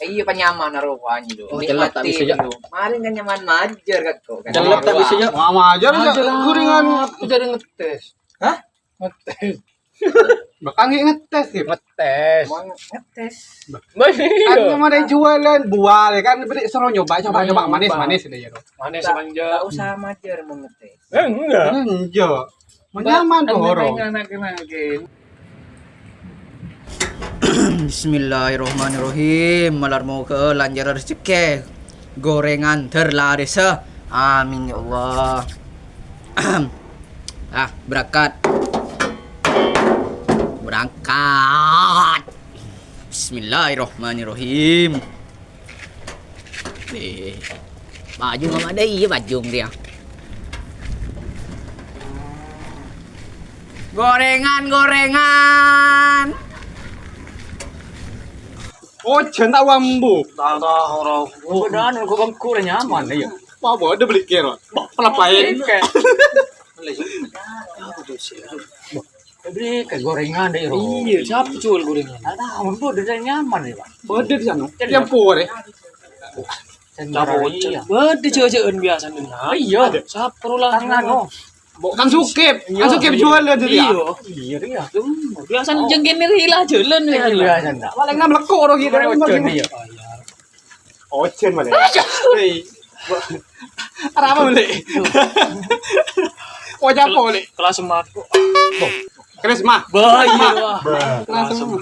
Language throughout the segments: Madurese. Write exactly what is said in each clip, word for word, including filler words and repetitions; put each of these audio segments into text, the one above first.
Iyâ, panyaman roko'an, Jo. Oh, cellep ta' bisa, Jo. Marèn kan nyaman majâr, Kak, kok, kan? Cellep ta' bisa, Jo. Wah, majâr, Jo. Majâr, gorengan. Apa jadi ngetes? Hah? Ngetes. Bakal ngetes, ya? Ngetes. Mau ngetes. Kan yang mana jualan buah, ya kan? Beri suruh nyoba, coba, coba. Manis, manis, deh, ya, Jo. Manis, manja. Tak usah majâr mau ngetes. Eh, enggak. Enggak. Menyaman, Boro. Bismillahirrahmanirrahim. Malar moga lancar rezeki. Gorengan terlaris. Amin, ya Allah. Ah, berangkat. Berangkat. Bismillahirrahmanirrahim. Eh, baju mama ada, iya, baju dia. Gorengan, gorengan. Oh, janta wambu. Tata ora. Padahal kok bengku udah nyaman, iya. Wah, bodoh beli kira. Pelapain. Oke. Beli ke gorengan deh, Ro. Iya, siapa jual gorengan? Ada, ampun, udah nyaman ya, Pak. Beda di sana. Yang pore. Sendal, iya. Beda jajan biasa nih. Ah, iya. Siapa ulang? Tangan, oh. Kan Sukip, kan Sukip jual aja dia. Iya. Iya, iya. Biasa jengkin ini hilang jalan nih. Iya, iya. Paling enam lekuk orang gitu. Iya, iya. Ojen malah. Hei. Arapa, Lek? Wajah apa, Lek? Kelas mako. Kelas mah. Bah, iya, wah. Kelas mah.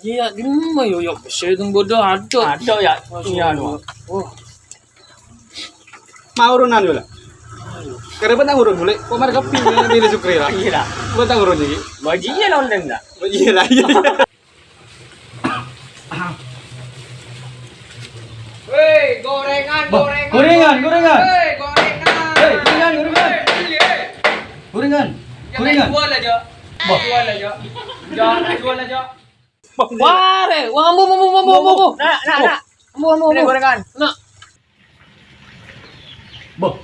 Iya, di mana yo, yo? Saya tunggu bodoh, aduh. Aduh, ya. Iya, aduh. Oh. Mau urunan dulu. Karena pernah urun, Lek. Kok mereka pilih, pilih Sukri lah. Iya, lah. Kok tak urun, jadi? Bajinya nonton, enggak? Iya, lah, iya. Woi, gorengan, gorengan, gorengan, gorengan. Woi, gorengan. Hei, gorengan, gorengan. Hei, beli, hei. Gorengan, gorengan. Jangan jual aja. Bah. Jual aja. Jangan jual aja. Wah, re. Wah, ambu, ambu, ambu, ambu, ambu. Nak, nak, nak. Ambu, ambu, ambu. Ini gorengan. Nak. Boh.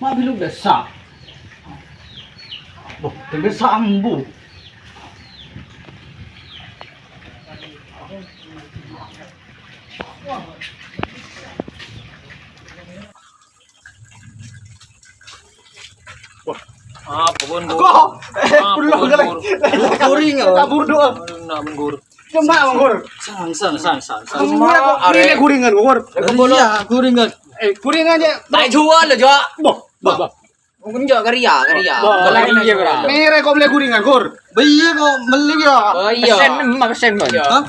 Ma' bilung dessa'. Boh, dessa' ambu. Wah. Apa pun, Gur? Kok? Eh, apa pun, Gur? Gorengan. Kabur doang. Nak, Gur. Cuma, Gur. Sang, sang, sang, sang, sang. Semua kok are. Ini gorengan, Gur. Iya, gorengan. Eh, gorengan aja. Tak jual aja. Boh, boh, boh. Mungkin juga karya, karya. Boh, iya, karya. Mere kok beli gorengan, Gur? Iya kok beli ya. Oh, iya. Pesen, emak pesen, Bang. Iya. Hah?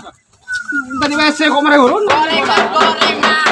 Tadi W C kok mereka urun? Gorengan, gorengan.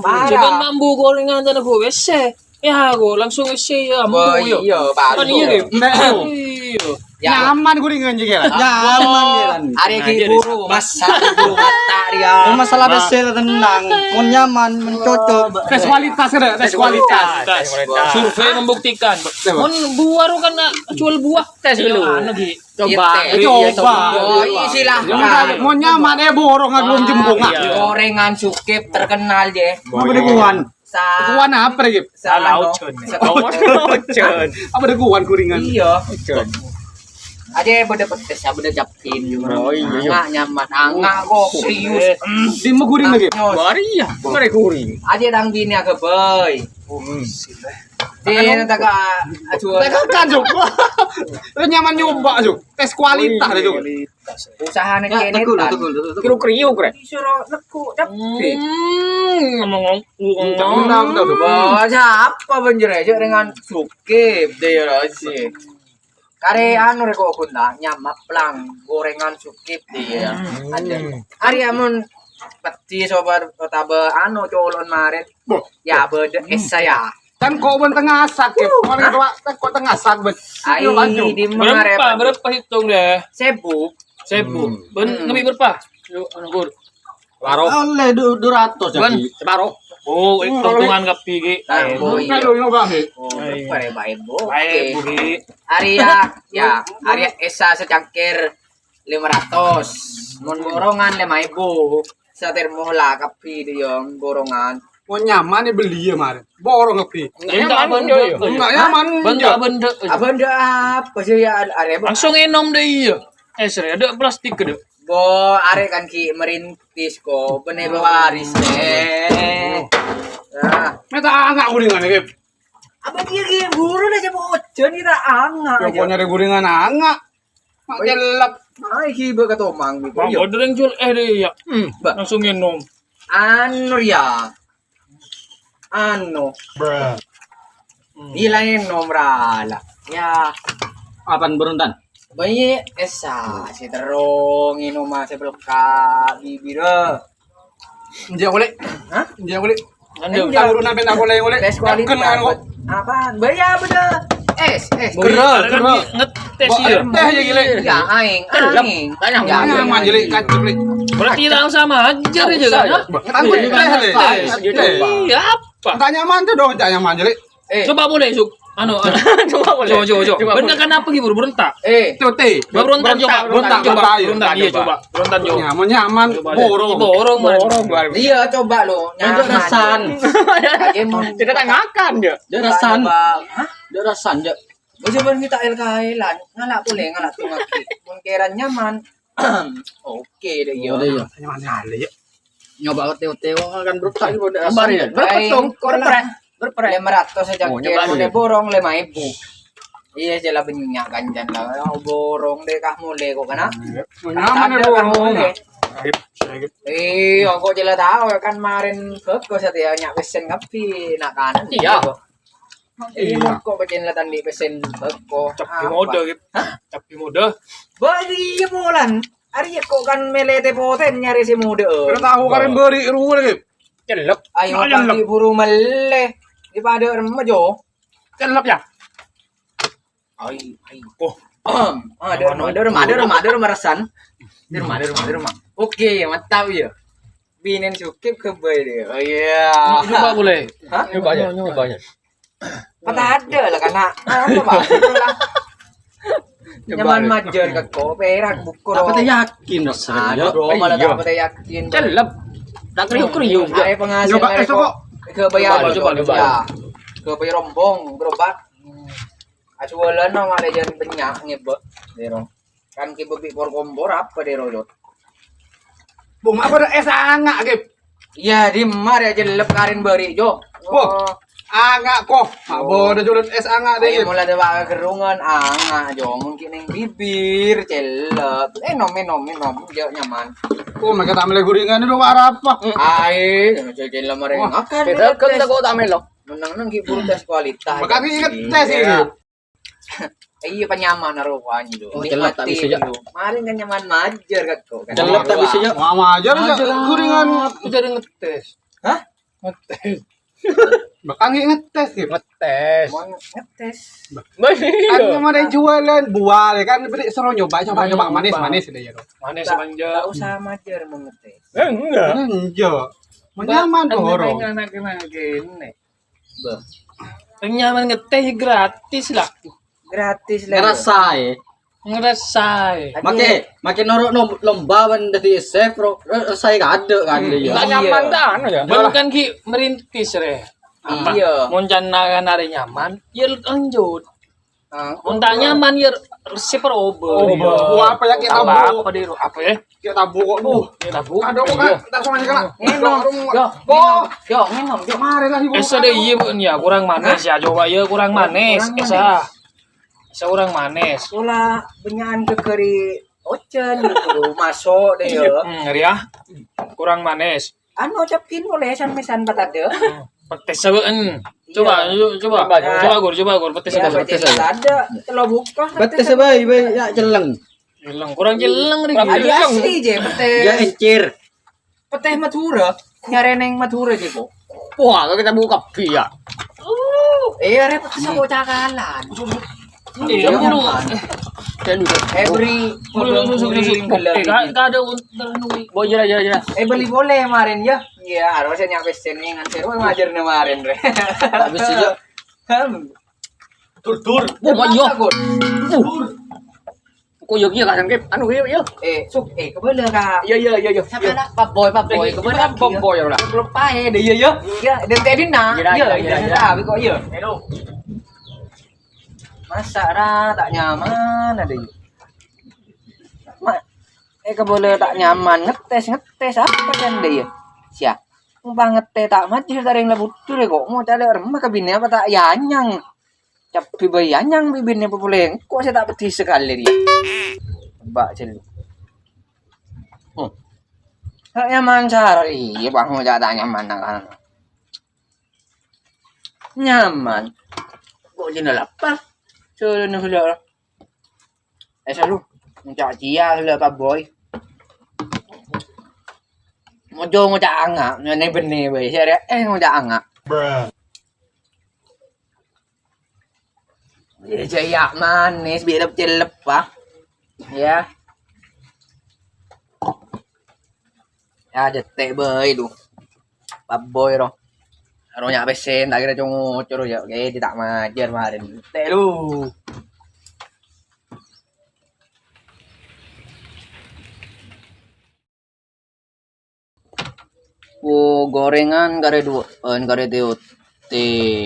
Wah. Jangan mambu gorengan tanah gue W C. Ya, aku langsung isi ya, oh, iya, baru. Kan iya, Dek? Nah. Iya. Ya. Nyaman gorengan juga, kan? Nyaman, ya, kan? Hari ini guru, masa guru mata dia. Masalah besar tenang, pun nyaman, mencocok. Tes kualitas, ada, tes kualitas. Tes kualitas. Survei membuktikan. Mon buah kan, jual buah. Tes dulu. Anu, Gi. Coba. Iya, tes. Coba. Oh, iya, silahkan. Mau nyaman, eh, borong, ah, belum jembung, ah. Iya. Gorengan Sukip terkenal, je. Apa deh, Kuan? Sa-, Kuan apa, Gip? Sa-, Laucun. Sa-, Laucun. Apa deh, Kuan, gorengan? Iya. Laucun. Aja beda pedes, ya, beda capcin. Oh, iya, iya. Angak nyaman, angak kok, serius. Eh. Di mah gorengan, Gip? Nyos. Wah, iya. Mana gorengan? Aja dang bini agak, boy. Hmm. Dia tak acuan. Tekan, Cuk. Lu nyaman nyoba, Cuk. Tes kualitas, Cuk. Usahane kene. Tegul, tegul, tegul. Kru kriuk, rek. Suruh nekuk, tapi. Hmm, ngomong, ngomong. Enggak, enggak, enggak, enggak. Wah, siapa banjir aja dengan Sukip, deh, ya, sih. Kare anu rek kok, Gun, ta? Nyamap plang, gorengan Sukip, deh, ya. Hmm. Ada. Hari amun peti sobat kota be anu colon maren. Boh. Ya, beda es saya. Kan kok ben tengah sak, Kep. Kok tengah sak, Ben. Ai, di mana, berapa, berapa hitung deh? Sebu. Sebu. Hmm. Ben, hmm, ngambil berapa? Yuk, anu, Gur. Separo. Oleh du-, dua ratus, Ben, jadi separo. Oh, hmm, hitungan kopi, Ki. Nah, eh, oh, iya. Kalau nyoba, Ki. Oh, iya. Berapa ya, Pak Ibu? Baik, oke. Bu, Ki. Arya, ya, Arya Esa secangkir lima ratus. Mon gorengan lima ribu. Satermola kopi itu yang gorengan. Mon nyaman ya beli ya, Mar. Borong kopi. Enggak nyaman, benda, ya. Enggak nyaman, benda, ya. Benda. Apa, benda apa sih ya, ada, ada apa? Langsung enom deh, iya. Eh, sere, ada plastik gede. Bo, arè' kan ghi' merintis ko, bânnè pewaris, eh. Ah. Mè' ta' anga' ghuringan, Gep. Apa dia ghi' buru aja mau ojan kita anga' aja. Pokoknya ada ghuringan anga'. Mak cellep. Ai ghi' bâ' ka tomang gitu. Bang, order yang jual eh deh ya. Hmm. Langsung minum. Anu ya. Anu. Gila minum rala. Ya. Apan beruntan? Bâi esa si terro nginum ase pelka bibir. Enjak oleh. Hah? Enjak oleh. Anda. Enjak. Guru nampin aku oleh oleh. Tes kualitas. Yakin anu. Apaan? Bâi apa dah? Es, es. Guru, guru. Ngetes ya. Teh ya gile. Ya aing, aing. Tanya. Nyaman jeli kacep li. Berarti langsung sama aja aja kan? Aku teh le. Iya apa? Tanya mantap dong, tanya mantap jeli. Eh. Coba boleh, Suk. Anu, anu. Coba boleh. Coba, coba, coba. Coba boleh. Bener kan apa ghi' buru-buru entak? Eh. Cote. Baru entak, coba. Berontak, berontak, coba. Berontak, iya, coba. Berontak, coba. Nyaman, nyaman. Coba, borong. Borong, man. Borong, borong. Iya, coba lo. Nyaman. Rasan. Aja mau. Tidak tangakan dia. Dia rasan. Coba. Hah? Dia rasan, dia. Coba kita el-kaelan. Ngalak boleh, ngalak tuh ngaki. Mun keran nyaman. Oke deh, iya. Udah, iya. Nyaman kali ya. Nyoba ote-ote, wah, kan berpet lagi, udah. Kembar ya? Berpet dong, berpet. Berpet. Lima ratus aja, oh, nyoba kira aja. Borong lima ribu. Iya, jelas banyak kan, Jan, lah. Oh, borong deh, kah, mulai kok, kena? Iya. Nyaman ya, borong. Iya, kok jelas tahu ya, kan, kemarin kok saya nyak pesen ngopi, nak kanan. Iya. Iya. Kok pesen lah tadi pesen kok. Capi apa? Mode, gitu. Hah? Capi mode. Bagi ya, bulan. Ari kok kan mele te poten nyari si muda. Kena tahu karen beri ruwe lagi. Celep. Ayo, nah, pagi celep. Buru mele. Di pada remajo. Celep ya? Ai, ai. Oh. Ada, ada, ada, ada, marasan. Di rumah, di rumah, di rumah. Oke, mantap ya. Binen sukip ke boy dia. Oh iya. Coba boleh. Hah? Coba aja, coba aja. Kata ada lah, karena apa, Pak? Itulah. Nyaman majer ke ko, perak buku. Apa teh yakin rasanya? Aduh, malah tak apa teh yakin. Celep. Tak kriuk-kriuk. Ayo penghasilan. Coba, eh, kok. Ke bayar. Coba, coba, coba. Ya. Ke bayar rombong, berobat. Acuwalan no malah jangan banyak ngebek. Dero. Kan ki bebek por kompor apa dero, Jot? Bung, apa ada es angak, Gip? Iya, di mar ya jelep karin bari, Jo. Wah, angak kok. Mak bodoh jualan es angak deh. Ayo mulai ada wae gerungan angak, Jo. Mungkin yang bibir jelep. Eh, nom, nom, nom, Jo nyaman. Oh, mereka tak mulai guringan itu apa? Ai, jelep mereka makan. Kita kan tak kok tak melo. Menang nang ki buru tes kualitas. Makanya inget tes ini. Iya, panyaman rupanya, Jo. Oh, celep tak bisa, Jo. Kemarin kan nyaman majer, Kak, kok, kan? Celep tak bisa, Jo. Wah, majer, Jo. Majer, guringan. Aku jadi ngetes. Hah? Ngetes. Bahkan ngetes, gitu. Ngetes. Mau ngetes. Kan yang ada jualan buah, ya kan, beri suruh nyoba, coba, coba, manis, manis, deh, ya, Jo. Manis, tak, Bang, Jo. Tak usah majer mau ngetes. Eh, enggak. Enggak. Menyaman, kan orang. Anak-anak gini. Bah. Nyaman ngeteh gratis lah. Gratis lah. Ngerasae. Ngerasae. Make, make noro' nom-, lomba ban dadi chef, bro. Ngerasae kadek kan, iya. Nggak nyaman dah, anu ya. Bang kan ki merintis, re. Apa? Iya. Mon can nare nyaman, ya lanjut. Ah, unta nyaman ya, resep robo. Oh, iya. Wah, apa ya, kita tambah bu? Apa di ru-, apa ya? Kita bu kok, bu. Kita bu. Ada kok, kan? Iya. Entar sama aja, kan? Minum. Yo, minum. Yo, minum, yo. Mari lah, ibu. Esa deh, iya, Bu, ya, kurang manis ya, coba ya, kurang manis. Kurang manis. Esa. Esa kurang manis. Pula banyakan kekeri ojen gitu, masuk deh, ya. Hmm, ngeri ya. Kurang manis. Anu, ucapin boleh, san-, san patade. Petes sabaan. Iya. Coba, coba. Coba, coba. Coba, Gur, coba, Gur, petes, ya, Gur, petes. Ada, kalau buka, petes petes apa, Ibu? Ya, celeng. Celeng, kurang celeng, Ri. Kurang celeng. Asli, je, petes. Ya, encir. Petes Madura. Nyari neng Madura, je, kok. Wah, kita buka, iya. Eh, repot sama cakalan. Iya, iya, dulu. Kan udah. Every Boleh, boleh, boleh, boleh. Eh, gak, gak ada un-, terlalu. Boy, jelas, jelas, jelas. Eh, beli boleh kemarin, ya? Iya, harusnya nyampe sini nganter. Wah, ngajar nih kemarin, Re. Habis itu. Hmm. Tur, tur. Oh, iya. Apa, Gun? Uh. Tur. Kok iya, iya, kan, Kep? Anu, iya, iya. Eh, Suk, eh, kebala, Kak. Iya, iya, iya, iya. Siapa, nak? Pak Boy, Pak Boy. Iya, kebala, Pak Boy, ya, lah. Lupa, eh, deh, iya, iya. Iya, dan tadi, nak. Iya, iya, iya, iya, iya, iya. Tapi kok iya? Hello. Masa ra tak nyaman ada ya? Eh, kabâlâ ta' nyaman, ngetes, ngetes, apa kan dâ' iyâ? Siya, bâ ngetes ta' majâr, tarèng la budur, kok ngoca' la remma ka binè apa ta' èanyang. Cabbhi bhâi èanyang bi' binè polè, engko' sè ta' peddhi sakalè rèya. Bâ' jâllu. Hmm. Ta' nyaman sara, iyâ, bâ ngoca' ta' nyaman, kan. Nyaman. Kok jina lapar? Solo no solo. Eh, solo. Ngoca' cia solo, Pak Boy. Mojo ngoca' anga', nene benne bae. Sere, eh, ngoca' anga'. Ya, jaya manis, bi' lep-celep, ah. Ya. Ya, jette' bae, du. Pak Boy, ro. Ro nya' pèssè, ta' kèra co-ngoco, ro, ya. Oke, di ta' majâr, marin. Jette', lu. Oh, gorengan karè duwâ'ân, karè T O T,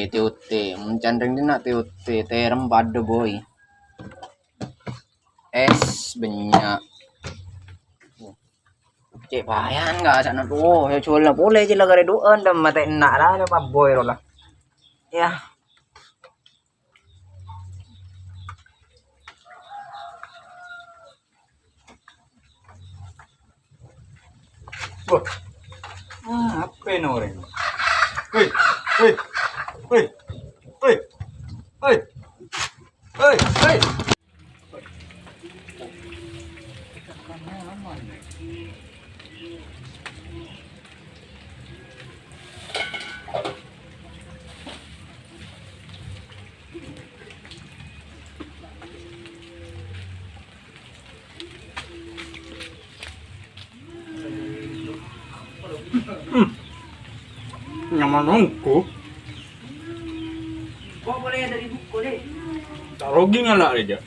T O T. Mon can rèng dinna' T O T, terem padâ, Boy. Es bânnya'. Cè' payan ka' sana tuh, ya juwâlna polè cè' la karè duwâ'ân, dâ' matè enna' la, la Pak Boy ro la. Ya. Wah. Ah, apa ini orang? Hei, hei, hei, hei, hei, hei, hei. Hmm. Nyaman ongghu. Kok boleh dari buku, Le? Ta' rogi ngala' aja.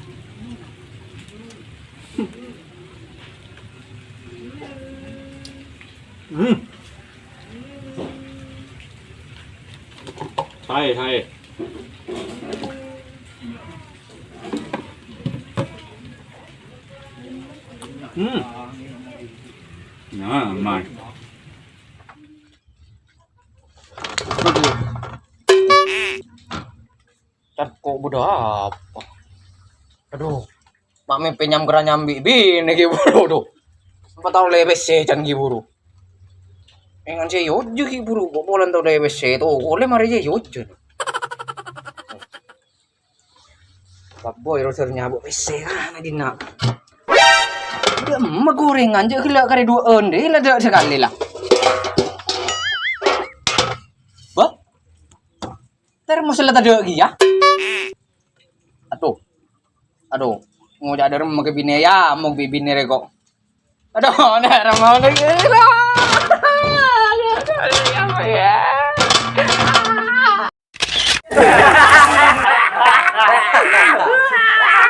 Hmm. Hai, hai. Hmm. Nah, man. Aduh. Tat, kok bâdâ apa? Aduh, ma' mèmpè nyam-, kèra nyambi binè ghi' buru, duh. Apa tao lè pèssè can ghi' buru. Engan sè yojjhâ ghi' buru, kok polana tao lè pèssè, to, olè marè sè yojjhâ. Pak Boy ro sèr nyabâ' pèssè, ah, na dinna'. Dâ' emma gorengan, jhâ' ghellâ' karè duwâ'ân, dhi, la dâ' sakalè, la. Bâh? Termos la tadâ' kèya. Aduh. Aduh. Ngoca' dâ' remma ka binè, ya, mong bi' binè rè kok. Aduh, nè' remma lagi.